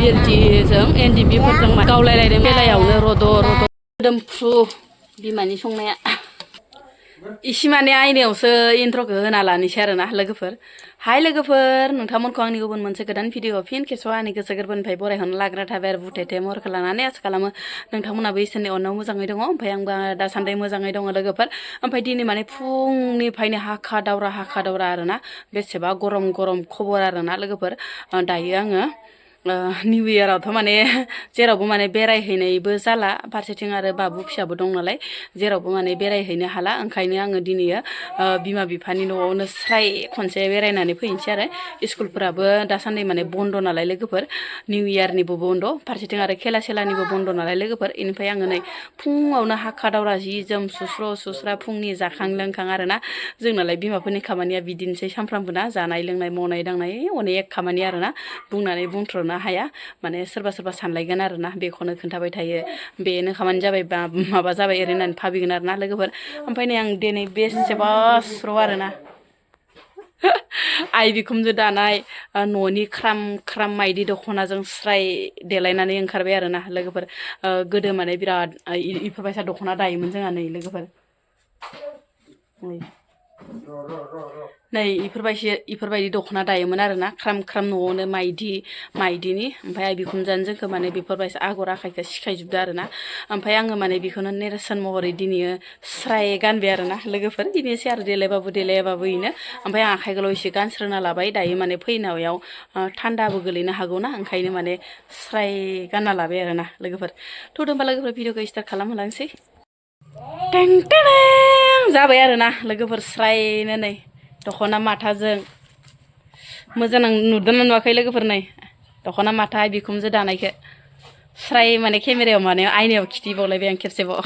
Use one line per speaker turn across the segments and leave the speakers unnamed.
बिरजिजों एनडिबिफोरजों गावलायलायदों बेलायावनो रद' मोदोमफ्रु बिमानि संनाया इसे माने आयनायावसो इन्ट्र'खौ होना लानोसै आरोना लोगोफोर हाय लोगोफोर नोंथांमोनखौ आंनि गुबुन मोनसे गोदान भिडिअ फिन खेबसेआव आंनि गोसो गोरबोनिफ्राय बरायहरनो लाग्रा थाबाय आरो बुथेथे महरखौ लानानै आसा खालामो नोंथांमोनाबो इसोरनि अननायाव मोजाङै दङ ओमफ्राय आंबो दासान्दि मोजाङै दङ लोगोफोर ओमफ्राय दिनै माने फुंनिफ्रायनो हाखा दावरा आरोना बेसेबा गरम खबर आरोना लोगोफोर दायो आङो निउ इयारावथ' माने जेरावबो माने बेरायहैनायबो जाला फारसेथिं आरो बाबु फिसाबो दं नालाय जेरावबो माने बेरायहैनो हाला ओंखायनो आङो दिनैयो बिमा बिफानि न'आवनो स्राय खनसे बेरायनानै फैनोसै आरो स्कुलफोराबो दासान्दि माने बन्द' नालाय लोगोफोर निउ इयारनिबो बन्द' फारसेथिं आरो खेला सेलानिबो बन्द' नालाय लोगोफोर इनिफ्राय आङो नै फुङावनो हाखा दावरा जि जोम सुस्रा फुंनि जाखां लोंखां आरोना जोंनालाय बिमाफोरनि खामानिया बिदिनोसै सानफ्रामबो ना जानाय लोंनाय मावनाय दांनाय अनेक खामानि आरोना बुंनानै बुंथ्र'नो हाया माने सोरबा सानलायगोन आरोना बेखौनो खोन्थाबाय थायो बेनो खामानि जाबाय बा माबा जाबाय ओरै होननानै भाबिगोन आरोना लोगोफोर ओमफ्राय नै आं दिनै बेसेबा स्र' आरोना आइ बिखुमजो दानाय न'नि ख्राम माइदि दख'नाजों स्राय देलायनानै ओंखारबाय आरोना लोगोफोर गोदो माने बिराद इफोरबायसा दख'ना दायोमोन जोंहा नै लोगोफोर नै इफोरबायदि दख'ना दायोमोन आरोना ख्राम न'आवनो माइदिनि ओमफ्राय आइ बिखुमजोआनो जोंखौ माने बेफोरबायसा आगर आखाइखौ सिखायजोबदो आरोना ओमफ्राय आङो माने बेखौनो नेरसोन महरै दिनै स्राय गानबाय आरोना लोगोफोर बेनोसै आरो देलायाबाबो इनो ओमफ्राय आं आखाइखौल' एसे गानस्रोना लाबाय दायो माने फैनायाव थान्दाबो गोलैनो हागौना ओंखायनो माने स्राय गानना लाबाय आरोना लोगोफोर थ' होनबा लोगोफोर भिडिअखौ स्टार्ट खालामहोलांसै जाबाय आरोना लोगोफोर स्रायनो नै दख'ना माथाजों मोजां नुदोंना नुवाखै लोगोफोर नै दख'ना माथा बिखुमजो दानायखौ स्राय माने केमेरायाव माने आयनायाव खिथिबावलायबाय आं खेबसेबाव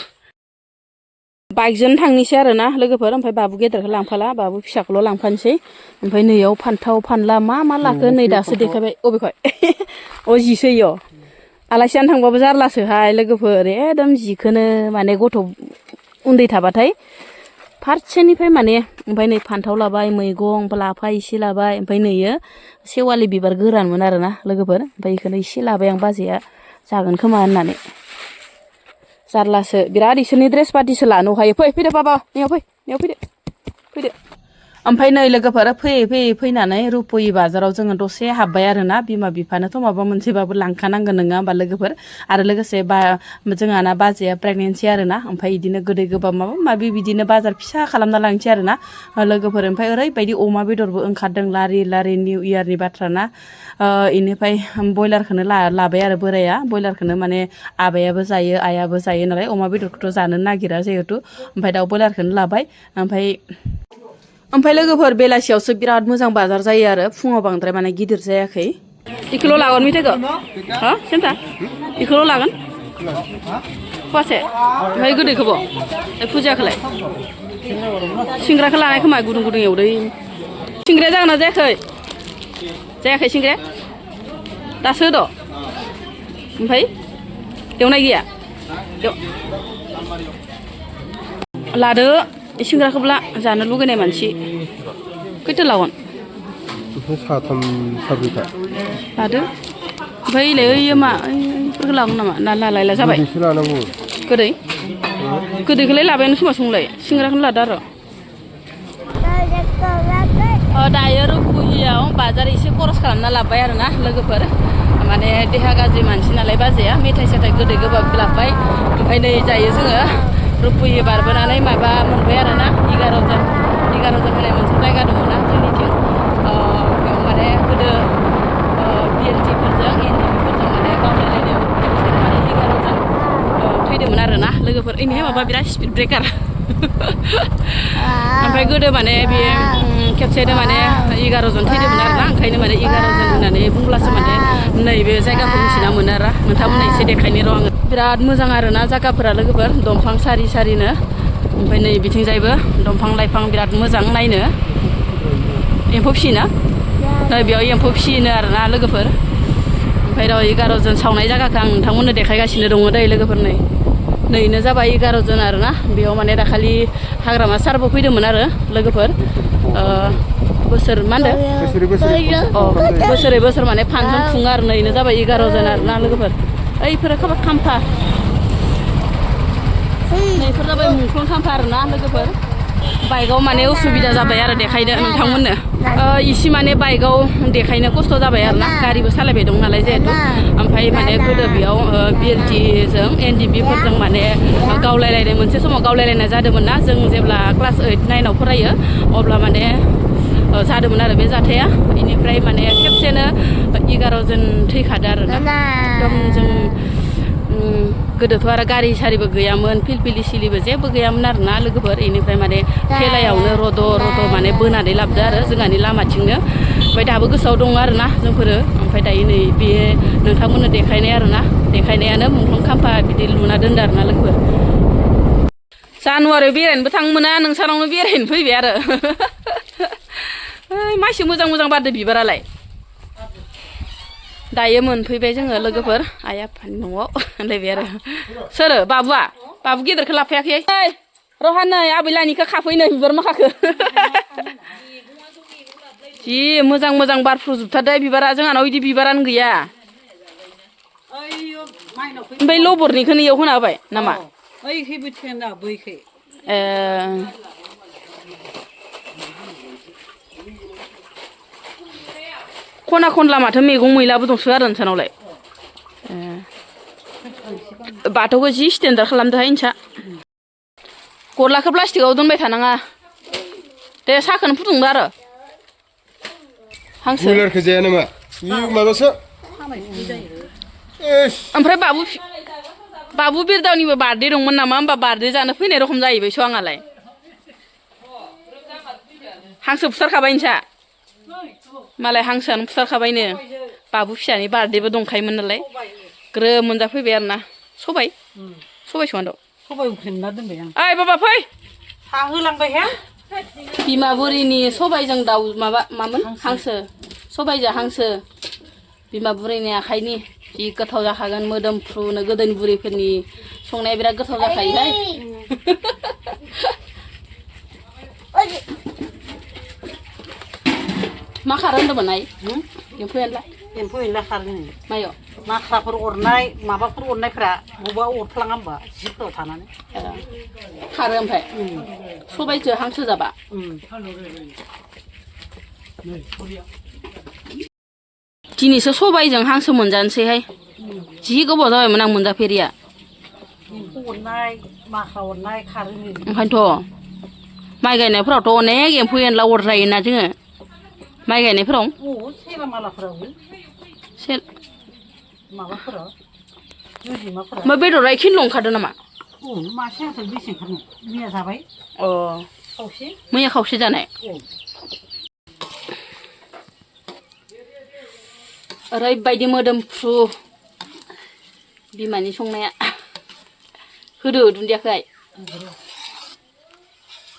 बाइकजों थांनोसै आरोना लोगोफोर ओमफ्राय बाबु गेदेरखौ लांफाला बाबु फिसाखौल' लांफानोसै ओमफ्राय नैयाव फान्थाव फानला मा लाखो नै दासो देखायबाय अबेखय जिसो इयो आलासि जानो थांबाबो जारलासोहाय लोगोफोर एकदम जिखौनो माने गथ' उन्दै थाबाथाय फारसेनिफ्राय माने ओमफ्राय नै फान्थाव लाबाय मैगं लाफा इसे लाबाय ओमफ्राय नैयो सेवालि बिबार गोरानमोन आरोना लोगोफोर ओमफ्राय बेखौनो इसे लाबाय आं बाजैया जागोन खोमा होननानै जारलासो बिराद इसोरनि ड्रेस पार्टिसो लानो हायो फैदो बाबा नैयाव फैदो ओमफ्राय नै लोगोफोर फैनानै रुप'यि बाजाराव जोङो दसे हाबबाय आरोना बिमा बिफानोथ' माबा मोनसेबाबो लांखानांगोन नङा होमबा लोगोफोर आरो लोगोसे जोंहाना बाजैया प्रेगनेन्सि आरोना ओमफ्राय बिदिनो गोदै गोबाब माबा बिदिनो बाजार फिसा खालामना लांसै आरोना लोगोफोर ओमफ्राय ओरैबायदि अमा बेदरबो ओंखारदों लारि निउ इयारनि बाथ्रा ना इनिफ्राय बयलारखौनो लाबाय आरो बोराया बयलारखौनो माने आबायाबो जायो आइयाबो जायो नालाय अमा बेदरखौथ' जानो नागिरा जिहेथु ओमफ्राय दाउ बयलारखौनो लाबाय ओमफ्राय लोगोफोर बेलासियावसो बिराद मोजां बाजार जायो आरो फुङाव बांद्राय माने गिदिर जायाखै इखौल' लागोन मेथाइखौ हा सेन्था इखौल' लागोन फवासे ओमफ्राय गोदैखौबो फुजाखौलाय सिंग्राखौ लानाय खोमा गुदुं एवदै सिंग्राया जागोन ना जायाखै सिंग्राया दासो होद' ओमफ्राय एवनाय गैया लादो सिंग्राखौब्ला जानो लुगैनाय मानसि खैथा लागोन
साथाम साब्रैथा
लादो ओमफ्राय ओइयो माफोरखौ लागोन नामा ना लालायला जाबाय गोदैखौलाय लाबायानो खोमा संलाय सिंग्राखौनो लादो आरो दायो रुपुहियाव बाजार एसे खरस खालामना लाबाय आरोना लोगोफोर माने देहा गाज्रि मानसि नालाय बाजैया मेथाइ सेथाइ गोदै गोबाब लाबाय ओमफ्राय नै जायो जोङो रुपुहि बारबोनानै माबा मोनबाय आरोना 11 जन होनाय मोनसे जायगा दङ ना जोंनिथिं बेयाव माने गोदो बिएलटिफोरजों एनडिबिफोरजों माने गावलायलायनायाव खेबसे माने 11 जन थैदोंमोन आरोना लोगोफोर इनिहाय माबा बिराद स्पिड ब्रेकार ओमफ्राय गोदो माने बेयो खेबसेनो माने 11 जन थैदोंमोन आरोना ओंखायनो माने 11 जन होननानै बुंब्लासो माने नैबे जायगाखौ मिथिना मोनो आरो नोंथांमोनहा एसे देखायनो र' आङो बिराद मोजां आरोना जायगाफोरा लोगोफोर दंफां सारिनो ओमफ्राय नै बिथिंजायबो दंफां लाइफां बिराद मोजां नायनो एम्फौ फिसियोना नै बेयाव एम्फौ फिसियोनो आरोना लोगोफोर ओमफ्राय र' 11 जन सावनाय जायगाखौ आं नोंथांमोननो देखायगासिनो दङ दै लोगोफोर नैनो जाबाय 11 जन आरोना बेयाव माने दाखालि हाग्रामा सारबो फैदोंमोन आरो लोगोफोर बोसोर मा होनदो बोसोरै बोसोर माने फांसन खुङो आरो नैनो जाबाय 11 जन आरो ना लोगोफोर ओइफोरा खाम्फा नैफोर जाबाय मुंख्लं खाम्फा आरो ना लोगोफोर बाइकआव माने उसुबिदा जाबाय आरो देखायनो नोंथांमोननो इसे माने बाइकआव देखायनो खस्थ' जाबाय आरो ना गारिबो सालायबाय दं नालाय जिहेतु ओमफ्राय माने गोदो बेयाव बिएलटिजों एनडिबिफोरजों माने गावलायलायनाय मोनसे समाव गावलायलायनाय जादोंमोन ना जों जेब्ला क्लास 8, 9 आव फरायो अब्ला माने जादोंमोन आरो बे जाथाया बेनिफ्राय माने खेबसेनो 11 जन थैखादो आरो ना एकदम जों गोदोथ' आरो गारि सारिबो गैयामोन फिलफिलि सिलिबो जेबो गैयामोन आरो ना लोगोफोर बेनिफ्राय माने थेलायावनो रद' माने बोनानै लाबोदो आरो जोंहानि लामाथिंनो ओमफ्राय दाबो गोसोआव दङ आरो ना जोंफोरो ओमफ्राय दायो नै बे नोंथांमोननो देखायनाय आरो ना देखायनायानो मुंख्लं खाम्फा बिदि लुना दोनदो आरो ना लोगोफोर जानुवारियाव बेरायनोबो थांनो मोना नोंसानावनो बेरायनो फैबाय आरो मासे मोजां बारदो बिबारालाय दायो मोनफैबाय जोङो लोगोफोर आइ आफानि न'आव होनलायबाय आरो सोरो बाबु गेदेरखौ लाफायाखै ओइ रहा नै आबै लानिखौ खाफैनो बिबार माखाखो जि मोजां बारफ्रुजोबथारदो बिबारा जोंहानाव बिदि बिबारानो गैया ओमफ्राय लबरनिखौनो इयाव होना होबाय नामा खना खनला माथो मैगं मैलाबो दंसो आरो नोंसानावलाय बाथौखौ जि स्टेन्डार्ड खालामदोहाय नोंसा गरलाखौ प्लास्टिकआव दोनबाय थानाङा दे साहाखौनो फुदुंदो आरो हांसो
बयलारखौ जाया नामा माबासो
ओमफ्राय बाबु बिरदावनिबो बार्थडे दंमोन नामा होमबा बार्थडे जानो फैनाय रखम जाहैबायसो आंहालाय हांसो फुथारखाबाय नोंसा मालाय हांसोआनो फुथारखाबायनो बाबु फिसानि बार्थडेबो दंखायोमोन नालाय ग्रोब मोनजाफैबाय आरो ना सबाय संदो
सबाय उख्रेमना दोनबाय आं
ओइ बाबा फै
सा होलांबाय हे
बिमा बुरिनि सबायजों दाउ मामोन हांसो सबायजों हांसो बिमा बुरिनि आखाइनि जि गोथाव जाखागोन मोदोमफ्रुनो गोदोनि बुरैफोरनि संनाया बिराद गोथाव जाखायोहाय मा खारो होनदोंमोन आइ
एम्फौ एनला खारो
मायाव
माख्राफोर अरनाय माबाफोर अरनायफ्रा बबेबा अरफ्लाङा होमबा जिफोराव थानानै
खारो ओमफ्राय सबायजों हांसो जाबा दिनैसो सबायजों हांसो मोनजानोसैहाय जि गोबाव जाबायमोन आं मोनजाफेरिया
एम्फौ अरनाय माख्रा अरनाय खारो
ओंखायनोथ' माइ गायनायफोरावथ' अनेक एम्फौ एनला अरजायोना जोङो माइ गायनायफोराव
सेरामालाफोरावबो माबाफोराव
ओमफ्राय बेदरा एखेल' ओंखारदों नामा
मासे हांसो बेसे ओंखारनो मैया जाबाय खावसे
मैया खावसे जानाय ओरैबायदि मोदोमफ्रु बिमानि संनाया होदो दुन्दियाखै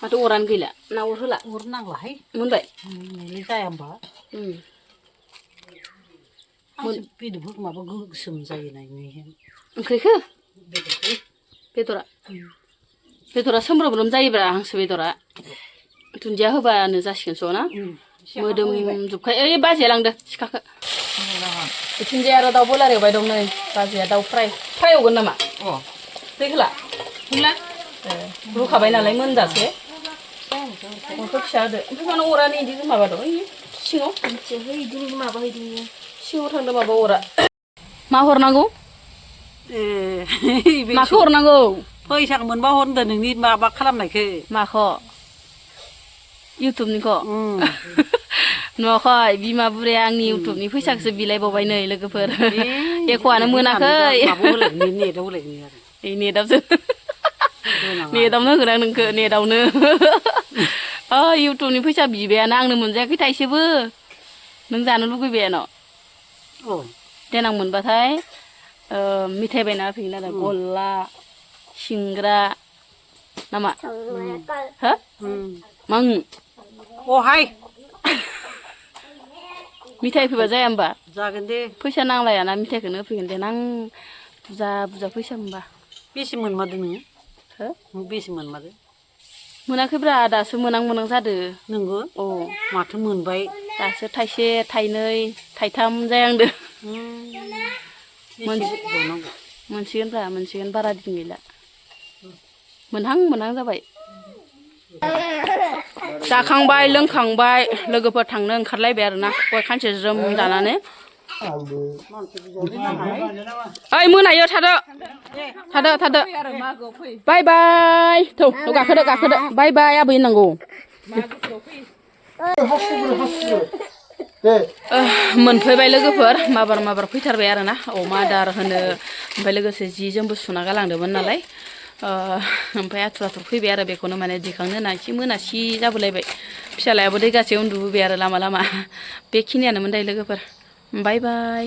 माथो अरानो गैला ना अर होला
अर नांलाहाय
मोनबाय
जाया होमबा बेदरफोरखौ माबा गोसोम जायो नायनो
ओंख्रिखौ बेदरा सोमब्रोम जायोब्रा हांसो बेदरा दुन्दिया होबानो जासिगोन स' ना मोदोमजोबखायो ओइ बाजैया लांदो सिखाखौ बिथिंजाय आरो दाउ बयलार एवबाय दं नै बाजैया दाउ फ्राय एवगोन नामा दै होला रुखाबाय नालाय मोनजासे अरखौ फिसा होदो ओमफ्राय मानो अरानो बिदि माबा दं सिङाव सिङाव थांदों माबा अरा मा हरनांगौ माखौ हरनांगौ
फैसा मोनबा हरदो नोंनि माबा खालामनायखौ
माखौ इउटुबनिखौ नुवाखै बिमा बुरैया आंनि इउटुबनि फैसाखौसो बिलायबावबाय नै लोगोफोर एख'आनो मोनाखै नेटआवनो होगोन आं नोंखौ नेटआवनो इउटुबनि फैसा बिबायानो आंनो मोनजायाखै थाइसेबो नों जानो लुगैबायानो देनां मोनबाथाय मिथाइ बायना होफैगोन आरो गल्ला सिंग्रा नामा हो मा
अहाय
मिथाइ फैबा जाया होमबा
जागोन दे
फैसा नांलायाना मिथाइखौनो होफैगोन दे नां बुरजा फैसा मोनबा
बेसे मोनमारदों नोङो हो बेसे मोनमारदों
मोनाखैब्रा दासो मोनां जादो
नोंगो
औ
माथो मोनबाय
दासो थाइसे थाइनै थाइथाम जायांदो मोनसिगोन बारा दिन गैला मोनहां जाबाय जाखांबाय लोंखांबाय लोगोफोर थांनो ओंखारलायबाय आरोना गय खानसे ज्रोम जानानै ओइ मोनायो थादो बाय बाय थौ गाखोदो बाय बाय आबै होननांगौ मोनफैबाय लोगोफोर माबार फैथारबाय आरोना अमा आदार होनो ओमफ्राय लोगोसे जि जोमबो सुना गालांदोंमोन नालाय ओमफ्राय आथुर फैबाय आरो बेखौनो माने दिखांनो होना एसे मोनासि जाबोलायबाय फिसालायाबो दैगासे उन्दुबोबाय आरो लामा बेखिनियानोमोन दायो लोगोफोर बाय बाय